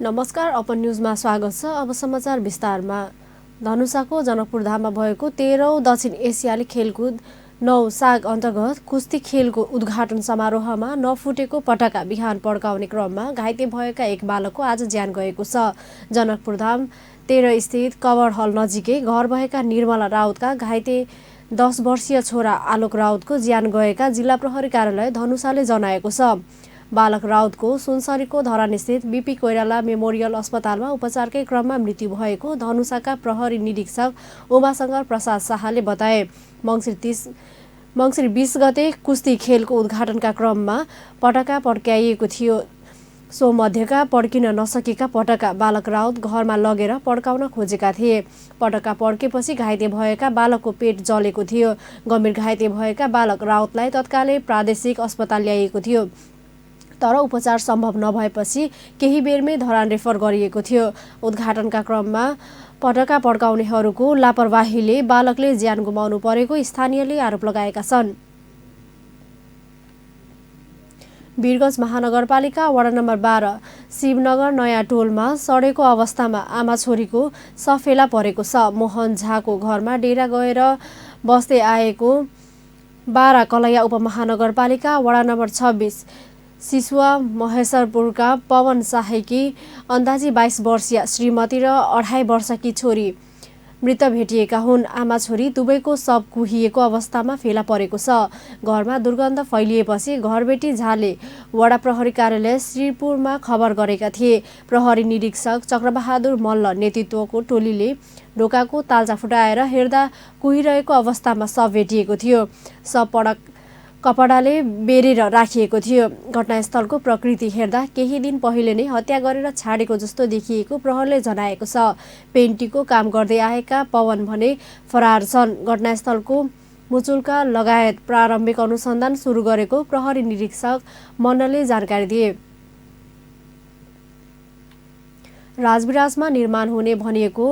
नमस्कार, अपन न्युजमा स्वागत छ। अब समाचार विस्तारमा। धनुषाको जनकपुरधाममा भएको 13औं दक्षिण एसियाली खेलकुद 9 साग अन्तर्गत कुस्ती खेलको उद्घाटन समारोहमा नफुटेको पटाका बिहान पड्काउने क्रममा घाइते भएका एक बालकको आज ज्यान गएको छ। जनकपुरधाम 13 स्थित कवर हल नजिकै घर भएका निर्मला राउतका घाइते 10 वर्षीय छोरा आलोक राउतको ज्यान गएका जिल्ला प्रहरी कार्यालय धनुषाले जनाएको छ। बालक राउतको सुनसरीको धरानस्थित बीपी कोइराला मेमोरियल अस्पतालमा उपचारकै क्रममा मृत्यु भएको धनुषाका प्रहरी निरीक्षक उमाशंकर प्रसाद शाहले बताए। मङ्सिर 20 गते कुस्ती खेलको उद्घाटनका क्रममा पटाका पड्काइएको थियो। सो मध्येका पड्किन नसकेका पटाका बालक राउत घरमा लगेर पड्काउन खोजेका थिए। पटाका पड्केपछि घाइते भएका बालकको पेट जलेको थियो। गम्भीर घाइते भएका बालक राउतलाई तत्कालै प्रादेशिक अस्पताल ल्याइएको थियो, तर उपचार सम्भव नभएपछि केही बेरमै धरान रेफर गरिएको थियो। उद्घाटनका क्रममा पटाका पड्काउनेहरूको लापरवाहीले बालकले ज्यान गुमाउनु परेको स्थानीयले आरोप लगाएका छन्। वीरगञ्ज महानगरपालिका वडा नम्बर 12 शिवनगर नयाँ टोलमा सडेको अवस्थामा आमा छोरीको शव फेला परेको छ। मोहन झाको घरमा डेरा गएर बस्दै आएको 12 कलैया उपमहानगरपालिका वडा नम्बर 26 सिसुवा महेश्वरपुरका पवन शाहेकी अन्दाजी 22 वर्षीय श्रीमती र 2.5 वर्षकी छोरी मृत भेटिएका हुन्। आमा छोरी दुवैको शव कुहिएको अवस्थामा फेला परेको छ। घरमा दुर्गन्ध फैलिएपछि घरबेटी झाले वडा प्रहरी कार्यालय श्रीपुरमा खबर गरेका थिए। प्रहरी निरीक्षक चक्रबहादुर मल्ल नेतृत्वको टोलीले ढोकाको ताल्चा फुटाएर हेर्दा कुहिरहेको अवस्थामा शव भेटिएको थियो। शव कपडाले बेरेर राखिएको थियो। घटनास्थलको प्रकृति हेर्दा केही दिन पहिले नै हत्या गरेर छाडेको जस्तो देखिएको प्रहरीले जनाएको छ। पेन्टीको काम गर्दै आएका पवन भने फरार छन्। घटनास्थलको मुचुल्का लगायत प्रारम्भिक अनुसन्धान सुरु गरेको प्रहरी निरीक्षक मण्डलले जानकारी दिए। राजविराजमा निर्माण हुने भनिएको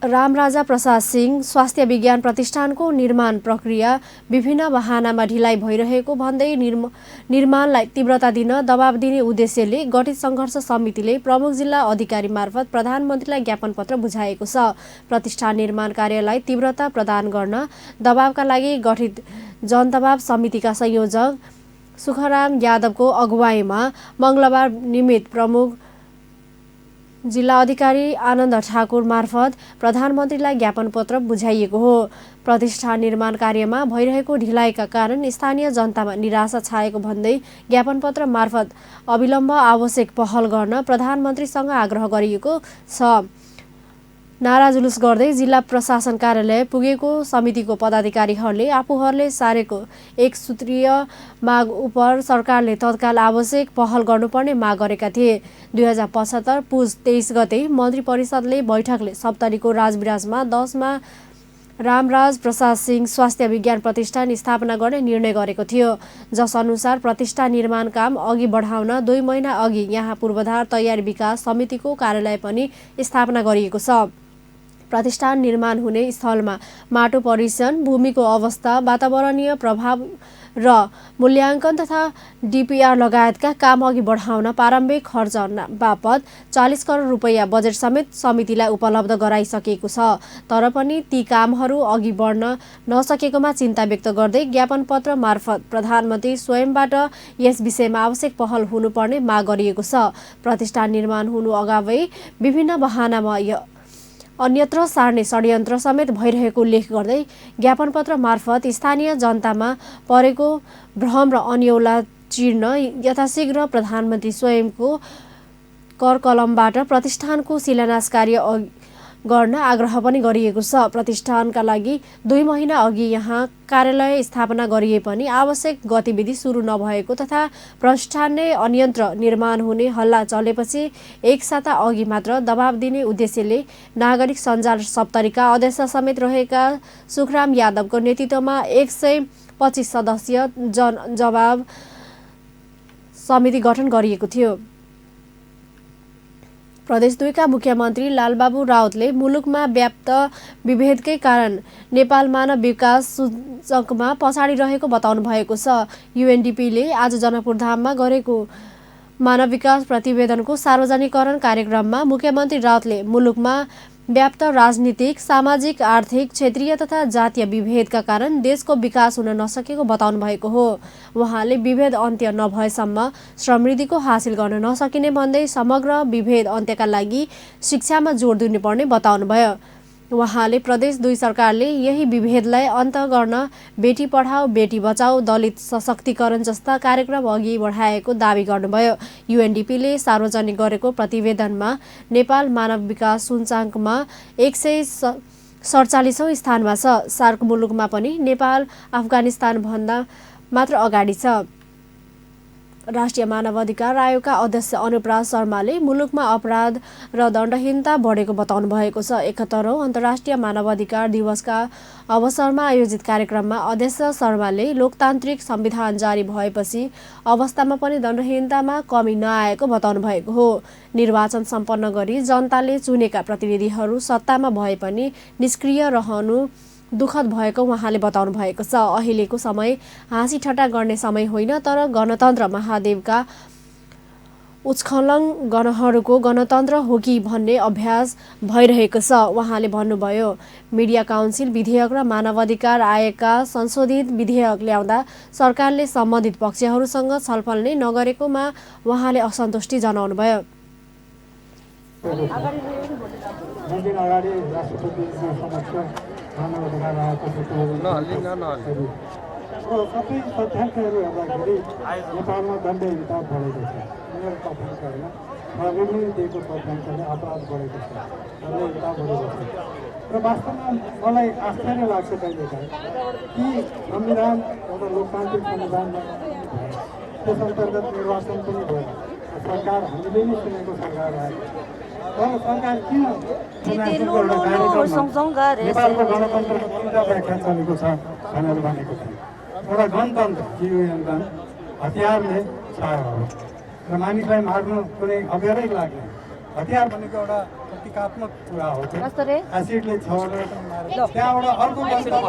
रामराजा प्रसाद सिंह स्वास्थ्य विज्ञान प्रतिष्ठानको निर्माण प्रक्रिया विभिन्न बहानामा ढिलाइ भइरहेको भन्दै निर्माणलाई तीव्रता दिन दबाब दिने उद्देश्यले गठित सङ्घर्ष समितिले प्रमुख जिल्ला अधिकारी मार्फत प्रधानमन्त्रीलाई ज्ञापन पत्र बुझाएको छ। प्रतिष्ठान निर्माण कार्यलाई तीव्रता प्रदान गर्न दबावका लागि गठित जनदबाव समितिका संयोजक सुखराम यादवको अगुवाईमा मङ्गलबार निमित प्रमुख जिल्ला अधिकारी आनन्द ठाकुर मार्फत प्रधानमन्त्रीलाई ज्ञापन पत्र बुझाइएको हो। प्रतिष्ठान निर्माण कार्यमा भइरहेको ढिलाइका कारण स्थानीय जनतामा निराशा छाएको भन्दै ज्ञापन पत्र मार्फत अविलम्ब आवश्यक पहल गर्न प्रधानमन्त्रीसँग आग्रह गरिएको छ। नारा जुलुस गर्दै जिल्ला प्रशासन कार्यालय पुगेको समितिको पदाधिकारीहरूले आफूहरूले सारेको एक सूत्रीय माग उप सरकारले तत्काल आवश्यक पहल गर्नुपर्ने माग गरेका थिए। 2075 पुस 23 गते मन्त्री परिषदले बैठकले सप्तरीको राजविराजमा 10 मा रामराज प्रसाद सिंह स्वास्थ्य विज्ञान प्रतिष्ठान स्थापना गर्ने निर्णय गरेको थियो। जस अनुसार प्रतिष्ठान निर्माण काम अघि बढाउन 2 महिना अघि यहाँ पूर्वाधार तयारी विकास समितिको कार्यालय पनि स्थापना गरिएको छ। प्रतिष्ठान निर्माण हुने स्थलमा माटो परीक्षण, भूमिको अवस्था, वातावरणीय प्रभाव र मूल्याङ्कन तथा डिपिआर लगायतका काम अघि बढाउन प्रारम्भिक खर्च बापत 40 करोड रुपैयाँ बजेट समेत समितिलाई उपलब्ध गराइसकेको छ। तर पनि ती कामहरू अघि बढ्न नसकेकोमा चिन्ता व्यक्त गर्दै ज्ञापन पत्र मार्फत प्रधानमन्त्री स्वयंबाट यस विषयमा आवश्यक पहल हुनुपर्ने माग गरिएको छ। प्रतिष्ठान निर्माण हुनु अगावै विभिन्न बहानामा अन्यत्र सार्ने षड्यन्त्र समेत भइरहेको उल्लेख गर्दै ज्ञापन पत्र मार्फत स्थानीय जनतामा परेको भ्रम र अन्योला चिर्न यथाशीघ्र प्रधानमन्त्री स्वयंको करकलमबाट प्रतिष्ठानको शिलान्यास कार्य गर्न आग्रह पनि गरिएको छ। प्रतिष्ठानका लागि 2 महिना अघि यहाँ कार्यालय स्थापना गरिए पनि आवश्यक गतिविधि सुरु नभएको तथा प्रतिष्ठान नै अन्यत्र निर्माण हुने हल्ला चलेपछि 1 साता अघि मात्र दबाब दिने उद्देश्यले नागरिक सञ्जाल सप्तरीका अध्यक्ष समेत रहेका सुखराम यादवको नेतृत्वमा 125 सदस्यीय जनजवाब समिति गठन गरिएको थियो। प्रदेश 2 का मुख्यमन्त्री लालबाबु राउतले मुलुकमा व्याप्त विभेदकै कारण नेपाल मानव विकास सूचकमा पछाडि रहेको बताउनु भएको छ। युएनडिपीले आज जनकपुरधाममा गरेको मानव विकास प्रतिवेदनको सार्वजनिकरण कार्यक्रममा मुख्यमन्त्री राउतले मुलुकमा व्याप्त राजनीतिक, सामाजिक, आर्थिक, क्षेत्रीय तथा जातीय विभेदका कारण देशको विकास हुन नसकेको बताउनु भएको हो। उहाँले विभेद अन्त्य नभएसम्म समृद्धिको हासिल गर्न नसकिने भन्दै समग्र विभेद अन्त्यका लागि शिक्षामा जोड दिनुपर्ने बताउनुभयो। उहाँले प्रदेश 2 सरकारले यही विभेदलाई अन्त गर्न बेटी पढाओ बेटी बचाओ, दलित सशक्तिकरण जस्ता कार्यक्रम अघि बढाएको दावी गर्नुभयो। युएनडिपीले सार्वजनिक गरेको प्रतिवेदनमा नेपाल मानव विकास सूचाङ्कमा 147औं स्थानमा छ। सार्क मुलुकमा पनि नेपाल अफगानिस्तानभन्दा मात्र अगाडि छ। राष्ट्रिय मानवाधिकार आयोगका अध्यक्ष अनुपराज शर्माले मुलुकमा अपराध र दण्डहीनता बढेको बताउनु भएको छ। 71औं अन्तर्राष्ट्रिय मानवाधिकार दिवसका अवसरमा आयोजित कार्यक्रममा अध्यक्ष शर्माले लोकतान्त्रिक संविधान जारी भएपछि अवस्थामा पनि दण्डहीनतामा कमी नआएको बताउनु भएको हो। निर्वाचन सम्पन्न गरी जनताले चुनेका प्रतिनिधिहरू सत्तामा भए पनि निष्क्रिय रहनु दुःखद भएको उहाँले बताउनु भएको छ। अहिलेको समय हाँसी ठट्टा गर्ने समय होइन, तर गणतन्त्र महादेवका उच्छलङ गणहरूको गणतन्त्र हो कि भन्ने अभ्यास भइरहेको छ। उहाँले भन्नुभयो, मिडिया काउन्सिल विधेयक र मानवाधिकार आयोगका संशोधित विधेयक ल्याउँदा सरकारले सम्बन्धित पक्षहरूसँग छलफल नै नगरेकोमा उहाँले असन्तुष्टि जनाउनुभयो। मानवाधिकार आयोगको सबै तथ्याङ्कहरू हेर्दाखेरि नेपालमा दण्डहीनता बढेको छ। मेरो तथ्याङ्क होइन, विभिन्न दिएको तथ्याङ्कले अपराध बढेको छ, दण्डहीनता बढेको छ। र वास्तवमा मलाई आश्चर्य लाग्छ कहिलेकाहीँ कि संविधान एउटा लोकतान्त्रिक संविधान त्यस अन्तर्गत निर्वाचन पनि भयो, सरकार हामीले नै चुनेको सरकार आयो। तर सरकार किन नेपालको गणतन्त्रको 3टा व्याख्या चलेको छ भनेर भनेको थियो। एउटा गणतन्त्र जीवनदान हतियारले छायो हो र मानिसलाई मार्नु कुनै अप्ठ्यारै लाग्ने। हतियार भनेको एउटा प्रतीकात्मक कुरा हो। एसिडले छवटा मारेर त्यहाँबाट अर्को गणतन्त्र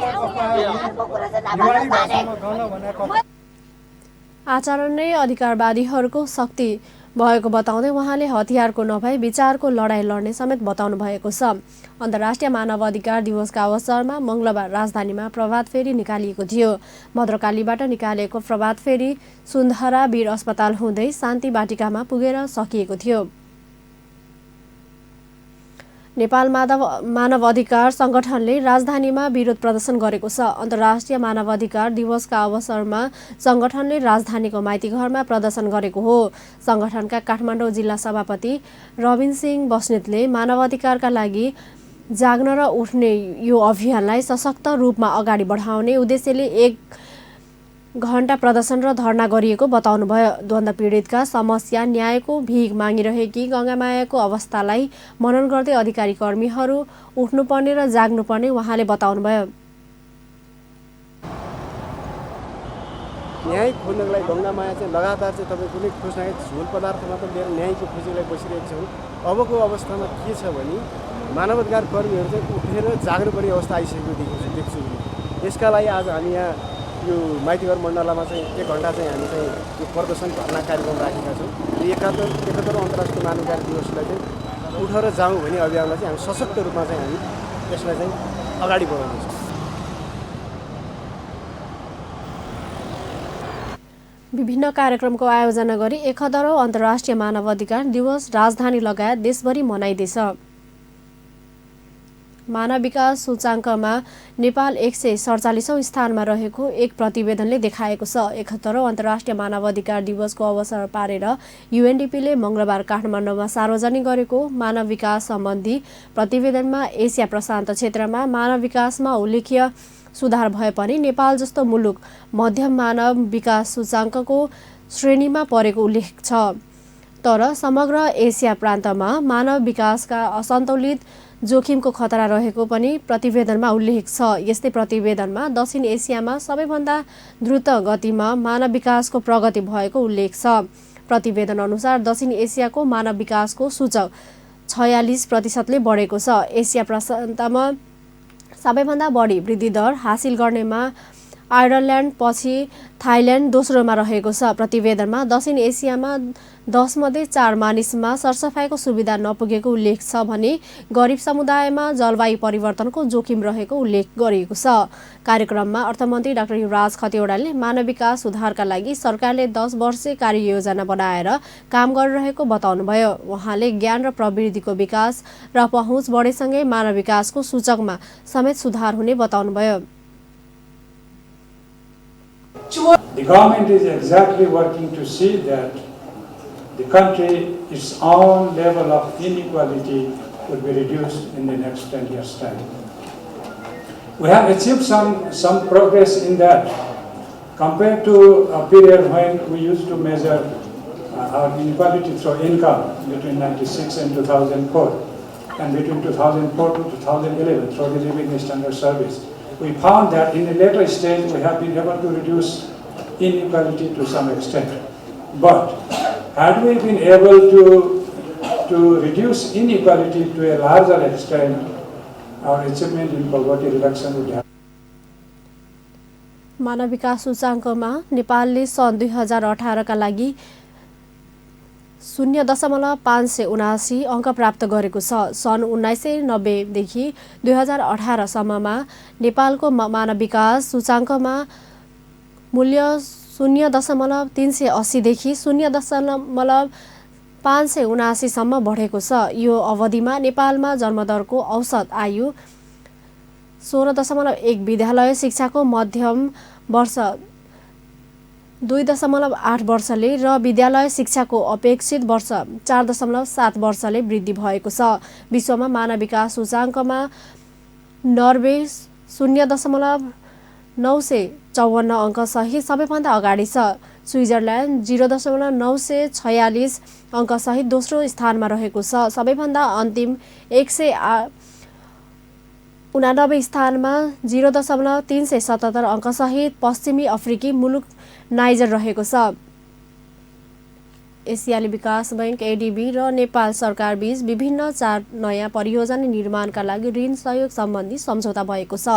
आचरण नै अधिकारवादीहरूको शक्ति भएको बताउँदै उहाँले हतियारको नभई विचारको लडाईँ लड्ने समेत बताउनु भएको छ। अन्तर्राष्ट्रिय मानवाधिकार दिवसका अवसरमा मङ्गलबार राजधानीमा प्रभात फेरी निकालिएको थियो। भद्रकालीबाट निकालिएको प्रभात फेरी सुन्धरा वीर अस्पताल हुँदै शान्ति बाटिकामा पुगेर सकिएको थियो। नेपाल मानव अधिकार सङ्गठनले राजधानीमा विरोध प्रदर्शन गरेको छ। अन्तर्राष्ट्रिय मानवाधिकार दिवसका अवसरमा सङ्गठनले राजधानीको माइतीघरमा प्रदर्शन गरेको हो। सङ्गठनका काठमाडौँ जिल्ला सभापति रविन सिंह बस्नेतले मानवाधिकारका लागि जाग्न र उठ्ने यो अभियानलाई सशक्त रूपमा अगाडि बढाउने उद्देश्यले 1 घण्टा प्रदर्शन र धरना गरिएको बताउनुभयो। द्वन्द्व पीडितका समस्या न्यायको भिख मागिरहेकी गङ्गामायाको अवस्थालाई मनन गर्दै अधिकारी कर्मीहरू उठ्नुपर्ने र जाग्नुपर्ने उहाँले बताउनुभयो। न्याय खोज्नको लागि गङ्गामाया चाहिँ लगातार चाहिँ तपाईँ कुनै खोज्न झोल पदार्थ मात्र लिएर न्यायको खोजीलाई बसिरहेको छौँ। अबको अवस्थामा के छ भने मानवाधिकार कर्मीहरू चाहिँ उठेर जाग्नुपर्ने अवस्था आइसकेको देख्छु। यसका लागि आज हामी यहाँ यो माइतीघर मण्डलामा चाहिँ 1 घण्टा चाहिँ हामी चाहिँ यो प्रदर्शन धरना कार्यक्रम राखेका छौँ। 71औं अन्तर्राष्ट्रिय मानवाधिकार दिवसलाई चाहिँ उठेर जाउँ भन्ने अभियानलाई चाहिँ हामी सशक्त रूपमा चाहिँ हामी यसलाई चाहिँ अगाडि बढाउनेछौँ। विभिन्न कार्यक्रमको आयोजना गरी 71औं अन्तर्राष्ट्रिय मानवाधिकार दिवस राजधानी लगायत देशभरि मनाइँदैछ। मानव विकास सूचाङ्कमा नेपाल 147औं स्थानमा रहेको एक प्रतिवेदनले देखाएको छ। 71औं अन्तर्राष्ट्रिय मानवाधिकार दिवसको अवसर पारेर युएनडिपीले मङ्गलबार काठमाडौँमा सार्वजनिक गरेको मानव विकास सम्बन्धी प्रतिवेदनमा एसिया प्रशान्त क्षेत्रमा मानव विकासमा उल्लेख्य सुधार भए पनि नेपाल जस्तो मुलुक मध्यम मानव विकास सूचाङ्कको श्रेणीमा परेको उल्लेख छ। तर समग्र एसिया प्रान्तमा मानव विकासका असन्तुलित जोखिमको खतरा रहेको पनि प्रतिवेदनमा उल्लेख छ। यस्तै प्रतिवेदनमा दक्षिण एसियामा सबैभन्दा द्रुत गतिमा मानव विकासको प्रगति भएको उल्लेख छ। प्रतिवेदन अनुसार दक्षिण एसियाको मानव विकासको सूचक 46% बढेको छ। एसिया प्रशान्तमा सबैभन्दा बढी वृद्धि दर हासिल गर्नेमा आयरल्यान्ड पछि थाइल्यान्ड दोस्रोमा रहेको छ। प्रतिवेदनमा दक्षिण एसियामा 10 मध्ये 4 मानिसमा सरसफाइको सुविधा नपुगेको उल्लेख छ भने गरिब समुदायमा जलवायु परिवर्तनको जोखिम रहेको उल्लेख गरिएको छ। कार्यक्रममा अर्थमन्त्री डाक्टर युवराज खतिवडाले मानव विकास सुधारका लागि सरकारले 10 वर्षे कार्ययोजना बनाएर काम गरिरहेको बताउनुभयो। उहाँले ज्ञान र प्रविधिको विकास र पहुँच बढेसँगै मानव विकासको सूचकमा समेत सुधार हुने बताउनुभयो। The government is exactly working to see that the country, its own level of inequality will be reduced in the next 10 years' time. We have achieved some progress in that compared to a period when we used to measure our inequality through income between 1996 and 2004 and between 2004 to 2011 through the Living Standard Service. We found that in the later stage we have been able to reduce inequality to some extent. But had we been able to reduce inequality to a larger extent, our achievement in poverty reduction would have. मानव विकास सूचाङ्कमा नेपालले सन् 2018 का लागि 0.579 अङ्क प्राप्त गरेको छ। सन् 1990 देखि 2018 सम्ममा नेपालको मानव विकास सूचाङ्कमा मूल्य 0.380 देखि 0.579 सम्म बढेको छ। यो अवधिमा नेपालमा जन्मदरको औसत आयु 16.1, विद्यालय शिक्षाको मध्यम वर्ष 2.8 वर्षले र विद्यालय शिक्षाको अपेक्षित वर्ष 4.7 वर्षले वृद्धि भएको छ। विश्वमा मानव विकास सूचाङ्कमा नर्वे 0.954 अङ्क सहित सबैभन्दा अगाडि छ। स्विजरल्यान्ड 0.946 अङ्क सहित दोस्रो स्थानमा रहेको छ। सबैभन्दा अन्तिम 189 स्थानमा 0.377 अङ्क सहित पश्चिमी अफ्रिकी मुलुक नाइजर रहेको छ। एसियाली विकास बैंक एडीबी र नेपाल सरकार बीच विभिन्न 4 नयाँ परियोजना निर्माणका लागि ऋण सहयोग सम्बन्धी सम्झौता भएको छ।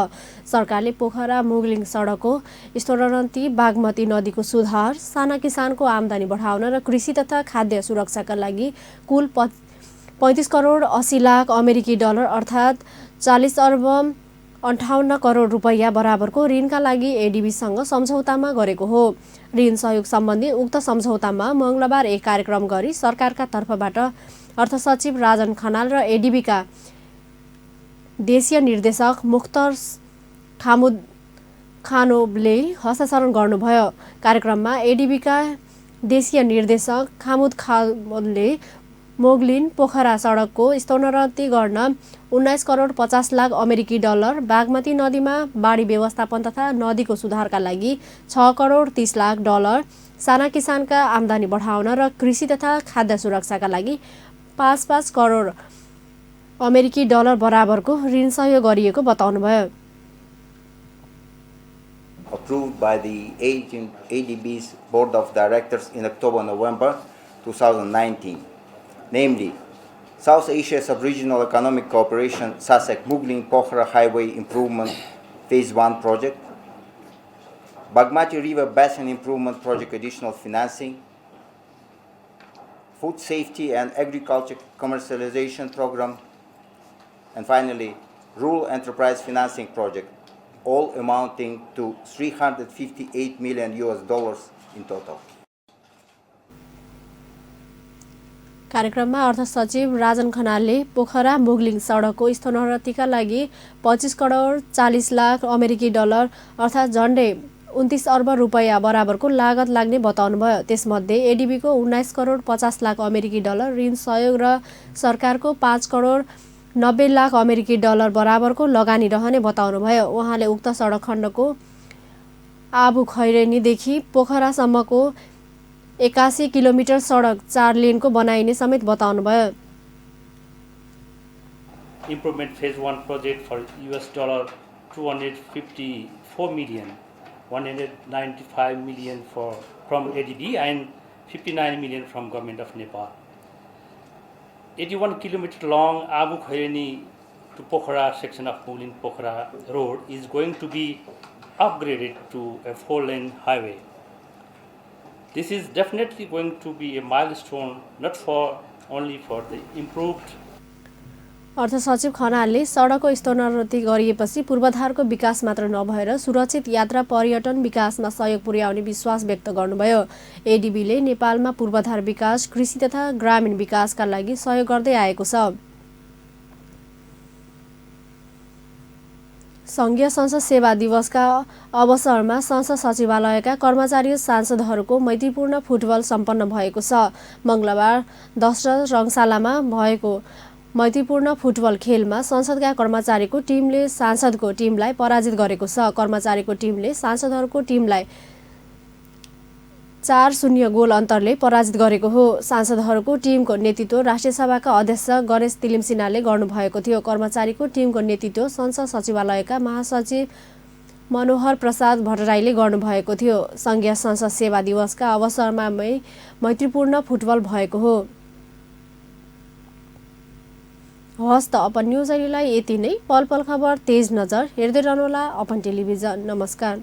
सरकारले पोखरा मुगलिङ सडकको स्तरोन्नति, बागमती नदीको सुधार, साना किसानको आमदानी बढाउन र कृषि तथा खाद्य सुरक्षाका लागि कुल 35 करोड 80 लाख अमेरिकी डलर अर्थात् 40 अर्ब 58 करोड रुपैयाँ बराबरको ऋणका लागि एडीबीसँग सम्झौतामा गरेको हो। ऋण सहयोग सम्बन्धी उक्त सम्झौतामा मङ्गलबार एक कार्यक्रम गरी सरकारका तर्फबाट अर्थसचिव राजन खनाल र एडीबीका देशीय निर्देशक मुख्तर खानोबले हस्ताक्षर गर्नुभयो। कार्यक्रममा एडीबीका देशीय निर्देशक खामुद खानले मोगलिन पोखरा सडकको स्तरोन्नति गर्न 19 करोड 50 लाख अमेरिकी डलर, बागमती नदीमा बाढी व्यवस्थापन तथा नदीको सुधारका लागि 6 करोड 30 लाख डलर, साना किसानका आमदानी बढाउन र कृषि तथा खाद्य सुरक्षाका लागि 5 करोड अमेरिकी डलर बराबरको ऋण सहयोग गरिएको बताउनुभयो। Approved by the ADB's Board of Directors in October-November 2019, namely South Asia Sub-Regional Economic Cooperation SASEC Mugling Pokhara Highway Improvement Phase 1 Project, Bagmati River Basin Improvement Project Additional Financing, Food Safety and Agriculture Commercialization Program, and finally, Rural Enterprise Financing Project, all amounting to $358 million in total. कार्यक्रममा अर्थ सचिव राजन खनालले पोखरा मुगलिङ सडकको स्तरोन्नतिका लागि 25 करोड 40 लाख अमेरिकी dollar अर्थात् झन्डै 29 अर्ब रुपैयाँ बराबरको लागत लाग्ने बताउनुभयो। त्यसमध्ये एडीबीको 19 करोड 50 लाख अमेरिकी डलर ऋण सहयोग र सरकारको 5 करोड 90 लाख अमेरिकी डलर बराबरको लगानी रहने बताउनुभयो। उहाँले उक्त सडक खण्डको आबु खैरेनीदेखि पोखरासम्मको 81 किलोमिटर सडक 4 लेनको बनाइने समेत बताउनुभयो। Improvement Phase 1 project for $254 million, 195 million from ADB and 59 million from Government of Nepal. 81 kilometer long Abu Khairani to Pokhara section of Muglin Pokhara road is going to be upgraded to a 4-lane highway. This is definitely going to be a milestone, not only for the improved. अर्थ सचिव खनालले सडकको स्तरोन्नति गरिएपछि पूर्वाधारको विकास मात्र नभएर सुरक्षित यात्रा पर्यटन विकासमा सहयोग पुर्याउने विश्वास व्यक्त गर्नुभयो। एडीबीले नेपालमा पूर्वाधार विकास, कृषि तथा ग्रामीण विकासका लागि सहयोग गर्दै आएको छ। संघीय संसद सेवा दिवसका अवसरमा संसद सचिवालयका कर्मचारी सांसदहरूको मैत्रीपूर्ण फुटबल सम्पन्न भएको छ। मंगलबार दशरथ रङशालामा भएको मैत्रीपूर्ण फुटबल खेलमा संसदका कर्मचारीको टिमले सांसदको टिमलाई पराजित गरेको छ। कर्मचारीको टिमले सांसदहरूको टिमलाई 4-0 गोल अन्तरले पराजित गरेको हो। सांसदहरूको टिमको नेतृत्व राष्ट्रिय सभाका अध्यक्ष गणेश तिलिमसिनाले गर्नुभएको थियो। कर्मचारीको टिमको नेतृत्व संसद सचिवालयका महासचिव मनोहर प्रसाद भट्टराईले गर्नुभएको थियो। संघीय संसद सेवा दिवसका अवसरमा मैत्रीपूर्ण फुटबल भएको हो। हस् त अपन न्युज अहिलेलाई यति नै। पल पल खबर तेज नजर हेर्दै रहनुहोला अपन टेलिभिजन। नमस्कार।